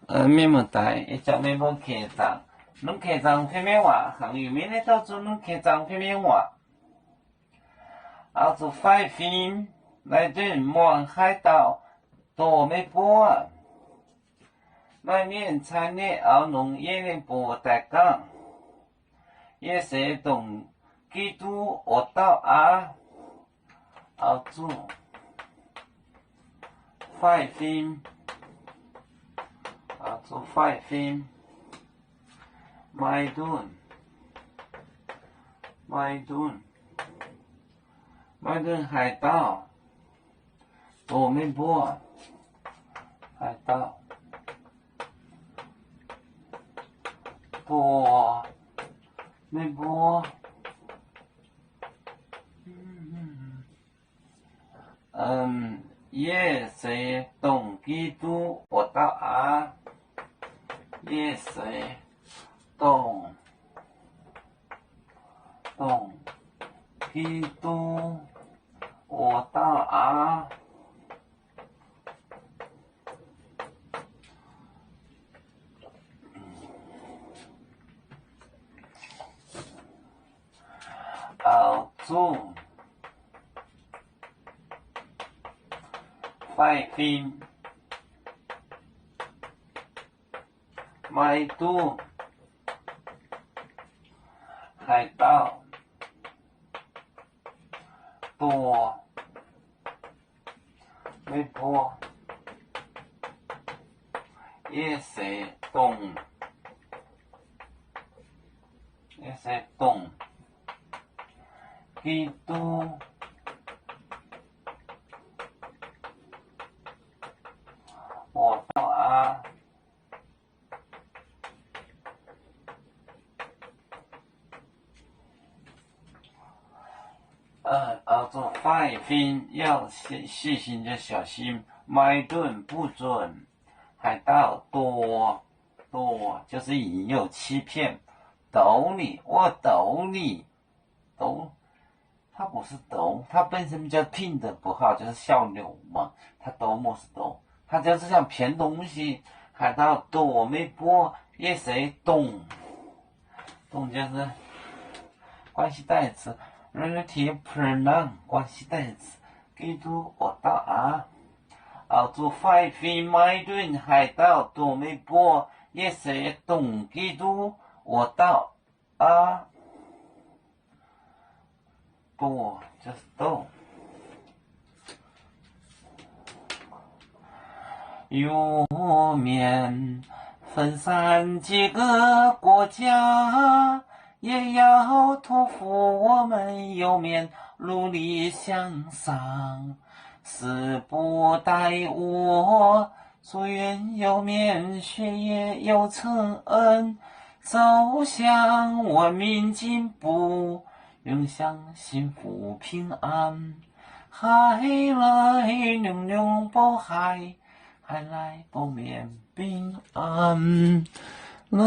Mienh muoz-doic, ih zanc meih mbuo ken zaangc, nunv ken zaangc fim mienh waac, hangx yuc mienh naaiv douh zuqc nunv ken zaangc fim mienh waac. Auv zuqc faix fim, maaih dunh muangx haaix dauh doqc meih mbuo. Maaih mienh caa neqv auv nongx yie ninh mbuox daaih gorngv, yie se dongc Giduc oix dauh aqv. Auv zuqc faix fim, auv zuqc faix fim, maaih dunh, maaih dunh, maaih dunh haaix dauh doqc meih mbuo, haaix dauh doqc meih mbuo. Yie se dongc Giduc oix dauh aqv. Yie se dongc, dongc Giduc oix dauh aqv. Auv zuqc faix fim, maaih dunh haaix dauh doqc meih mbuo. Yie se dongc, yie se dongc Giduc oix dauh aqv. Auv zuqc faix fim, 要细心就小心, maaih dunh buov zunh haaix dauh doqc, doqc 就是引诱欺骗, doux ninh, wuov doux ninh, doux, 它不是 doux, 它本身叫 pin 的符号，就是笑容嘛，它 doux 不是 doux, 它就是像骗东西, haaix dauh doqc meih mbuo. Yie se dongc, dongc 就是关系代词, relative pronoun 关系代词, Giduc oix dauh aqv. Auv zuqc faix fim, maaih dunh haaix dauh doqc meih mbuo. Yie se dongc Giduc oix dauh aqv. Doqc, just doqc. 有面分散几个国家，也要托付我们有面努力向上，死不耽误，祝愿有面学业有成恩，走向文明进步，永享幸福平安。海来永永保海， 海来保面平安。来